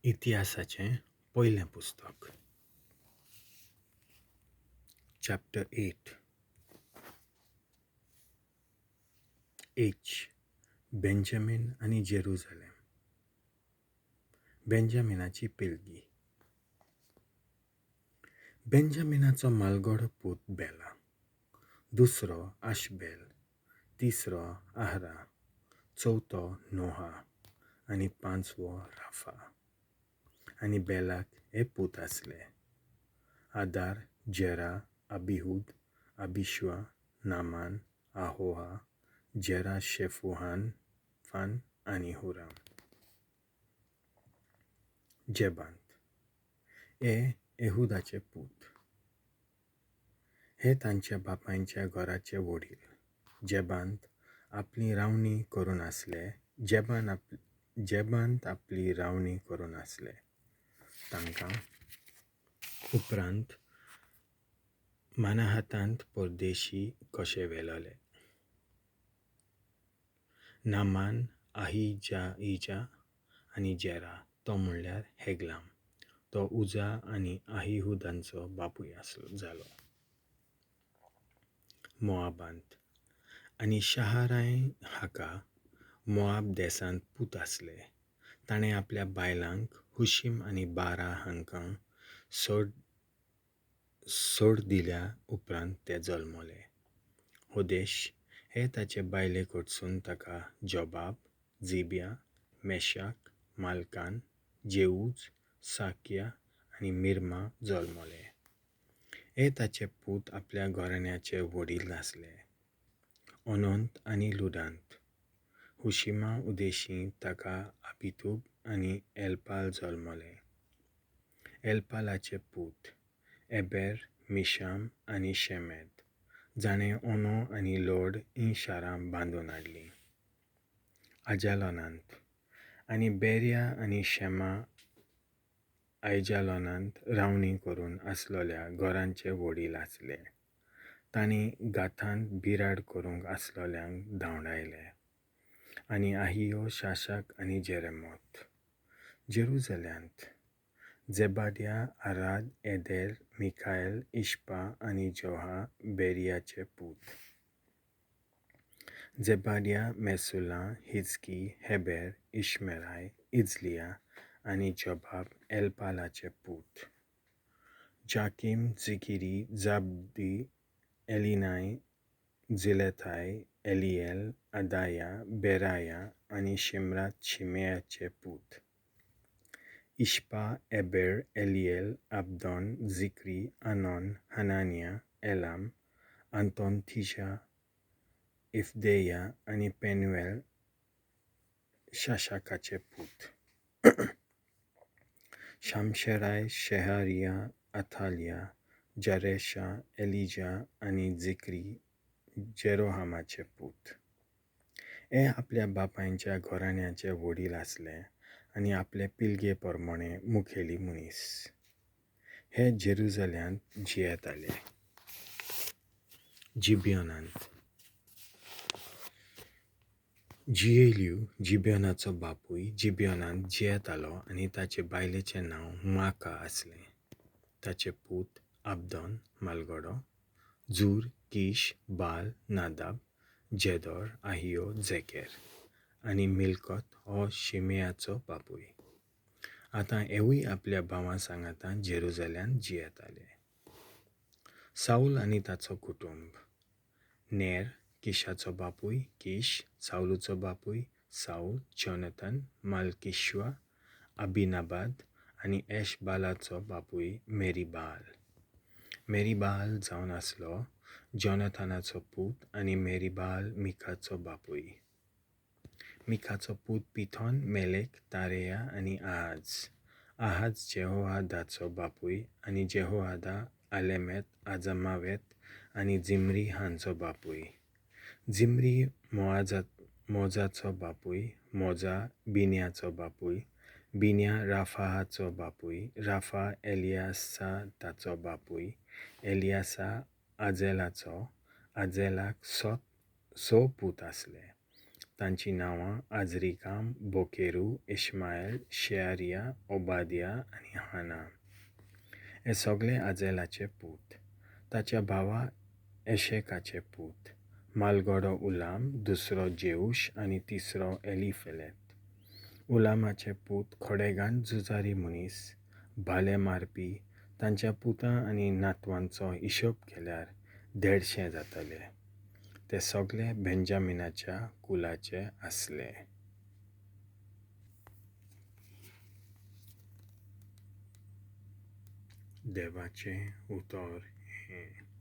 इतिहासाचें पयलें पुस्तक, चॅप्टर 8. एच. बेंजामीन आनी जेरुजालेम. बेंजामिनाची पिळगी. बेंजामिनाचो म्हालगडो पूत बेला, दुसरो आशबेल, तिसरो आहरा, चवथो नोहा आनी पांचवो राफा. आनी बेलाक हे पूत आसले: आदार, जेरा, अबिहूद, अबिशुआ, नामान, आहोहा, जेरा शेफुहान फान आनी हुराम. जेबांत हे एहुदाचे पूत. हे तांच्या बापायच्या घराचे वडील जेबांत आपली रावणी करून आसले. जेबांत आपली रावणी करून आसले. तांकां उपरांत मानाहातांत परदेशी कशे व्हेलोले. नामान, आहिजा आनी जेरा, तो म्हणल्यार हेगलाम, तो उजा आनी आहिहुदांचो बापूय जालो. मोआबांत. आनी शहाराय हाका मोआब देसांत पूत आसले. ताणें आपल्या बायलांक हुशीम आनी बारा हांकां सोड दिल्या उपरांत ते जल्मले. होदेश हे ताचे बायले कडसून ताका जोबाब, जिब्या, मेशाक, मालकान, जेऊज, साकिया आनी मिर्मा जल्मले. हे ताचे पूत आपल्या घराण्याचे वडील आसले. अनंत आनी लुडांत. हुशिमा उदेशी ताका अबितूब आनी एलपाल जल्मले. एलपालाचे पूत एबेर, मिशाम आनी शेमेद, जाणें ओनो आनी लोड हीं शारां बांदून हाडलीं. आजालोनांत. आनी बेर्या आनी शेमा आयजालोनांत रावणी करून आसलोल्या घरांचे वडील आसले. तांणी गाथांत बिराड करूंक आसलोल्यांक धांवडायले. आनी आहियो, शाशाक आनी जेरेमोत. जेरुजाल्यांत. जेबाड्या, आराद, एदेर, मिखायल, इश्पा आनी जोहा बेरियाचे पूत. जेबाड्या, मेसुला, हिजकी, हेबेर, इश्मेराय, इजलिया आनी जोबाब एलपालाचे पूत. जाकीम, जिकिरी, जाबदी, एलिनाय, जिलेथाय, एलिएल, अदाया, बेराया आनी शिमरात शिमेयाचे पूत. इश्पा, एबेर, एलिएल, अब्दोन, जिक्री, अनोन, हनानिया, एलाम, अंतोनथिजा, इफ्देया आनी पेनुएल शाशाकाचे पूत. शामशेराय, शेहारिया, अथालिया, जरेशा, एलिजा आनी जिक्री जेरोहामाचे पूत. हे आपल्या बापायच्या घराण्याचे वडील आसले आनी आपले पिळगे प्रमाणे मुखेली मनीस. हे जेरुजाल्यांत जियेताले. जिबियोनांत. जियेल्यू जिबियोनाचो बापूय जिबियोनांत जियेतालो आनी ताचे बायलेचें नांव माका आसलें. ताचे पूत अब्दोन म्हालगडो, जूर, कीश, बाल, नादाब, जेदोर, आहियो, जेकेर आनी मिलकत हो शिमेयाचो बापूय. आतां हेवूय आपल्या भावां सांगाता जेरुजाल्यांत जियेताले. साऊल आनी ताचो कुटुंब. नेर, किशाचो बापूय, किश, सावलूचो बापूय, साऊल, जोनाथन, मालकिशुआ, अबिनाबाद आनी एशबालाचो बापूय मेरीबाल. मेरीबाल जावन आसलो जोनाथनाचो पूत आनी मेरीबाल मिखाचो बापूय. मिखाचो पूत पिथोन, मेलेक, तारेया आनी आहाज. आहाज जेहोआदाचो बापूय आनी जेहोआदा आलेमेत, आजमावेत आनी जिमरी हांचो बापूय. जिमरी मोजाचो बापूय, मोजा बिन्याचो बापूय, बिन्या राफाहाचो बापूय, राफा एलियासा ताचो बापूय, एलियासा आजेलाचो. आजेलाक 6 पूत आसले. तांचीं नांवां आजरिकाम, बोकेरू, इश्मायल, शेआरिया, ओबादिया आनी हाना. हे सगळे आजेलाचे पूत. ताच्या भावा एशेकाचे पूत. म्हालगडो उलाम, दुसरो जेऊश आनी तिसरो एलीफेलेत. उलामाचे पूत खडेगांठ झुजारी मनीस, भाले मारपी, तांच्या पुतां आनी नातवांचो हिशोब केल्यार 150 जातले. ते सगळे बेंजामिनाच्या कुलाचे आसले. देवाचें उतर हें.